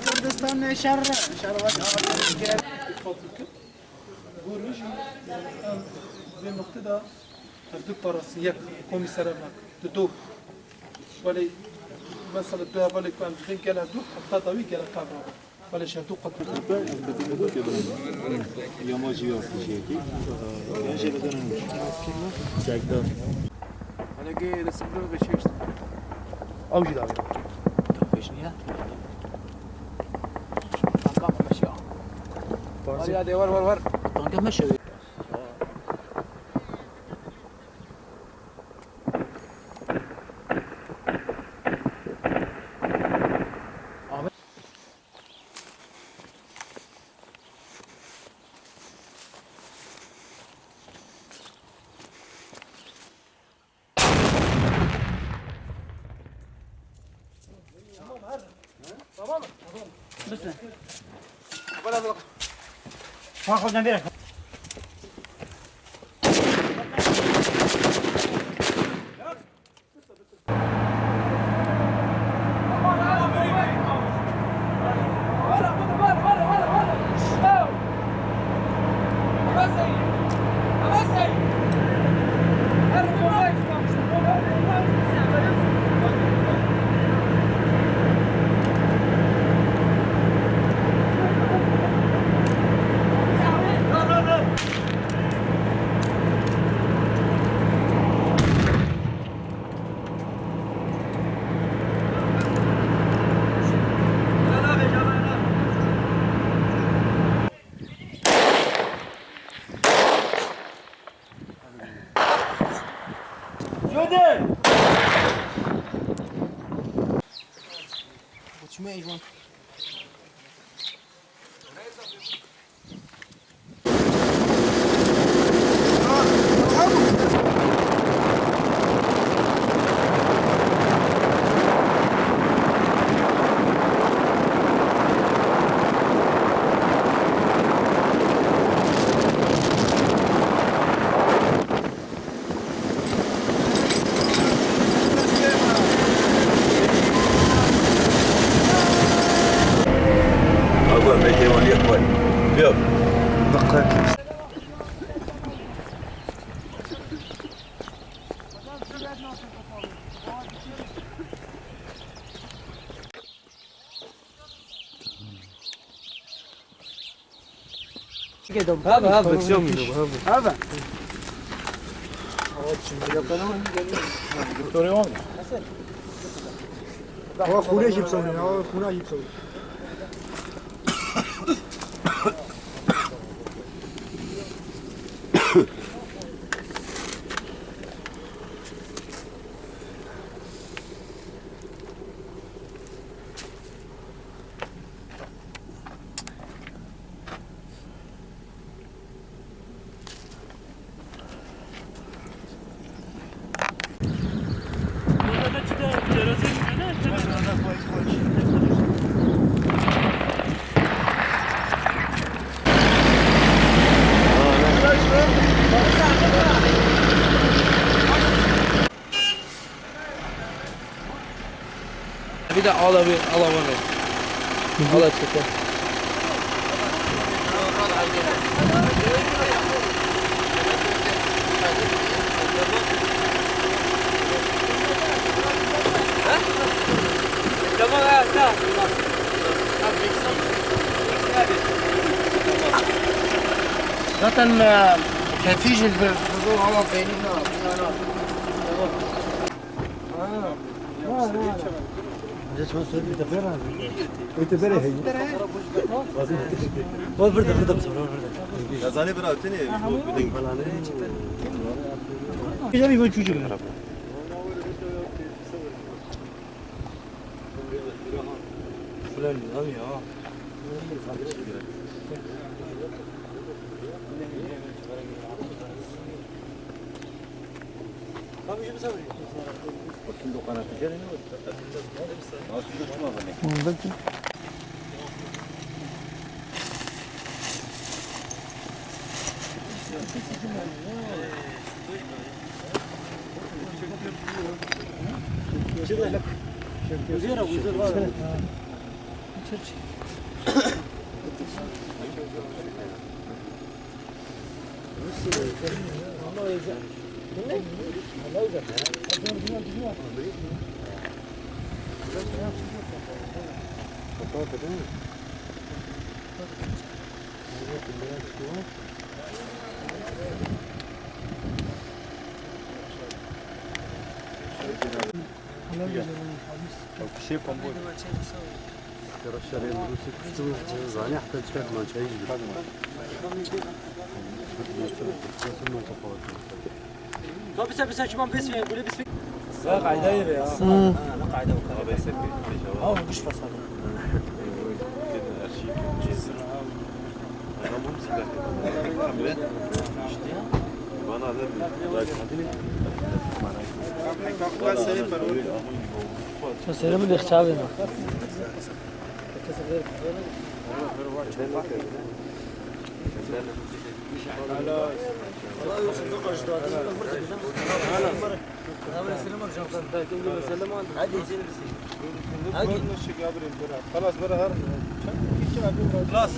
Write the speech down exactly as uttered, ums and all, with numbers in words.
Kurdistan ne şer, şer bak, fabrika. Gorî jî em vê noqtê de hevdu parastin, yek komî serevnak, dido. Welê mesela du hevalê ku em didin gel hevdu, heta dawî gel qebra. Welê ji hevdu qat. Yamacı yok bir şey ki. Önce de dönülmüş. Çekti. Hele gel resim bir beşe işte. Avcı da. Beş niye? Kanka meşe. Var ya de, var, var, var. Kanka meşe. Ava, mêhwaniyek xwe. Biya. Diqet. Hava, hava, çok iyi, hava. Hava. Hava, xûna jî bisewî, hava, xûna jî bisewî. Bir de ala bir, ala var. Ala çeker. Zaten e, kefî jî bi, bi zor hava peynî ne. Gazanê bira tenê bidin. Gazanê bira tenê bidin. Gazanê bira tenê bidin. Şöyle bir ya. Ka bisa, bisa, çiman bes ve, gule bes ve. Ya, qaydayê ve ya. Hmm. Ha, ne qayda o kadar. Ha, o güç fasada. Sen seyrê min dê çavê min. خلاص، برا هر. خلاص.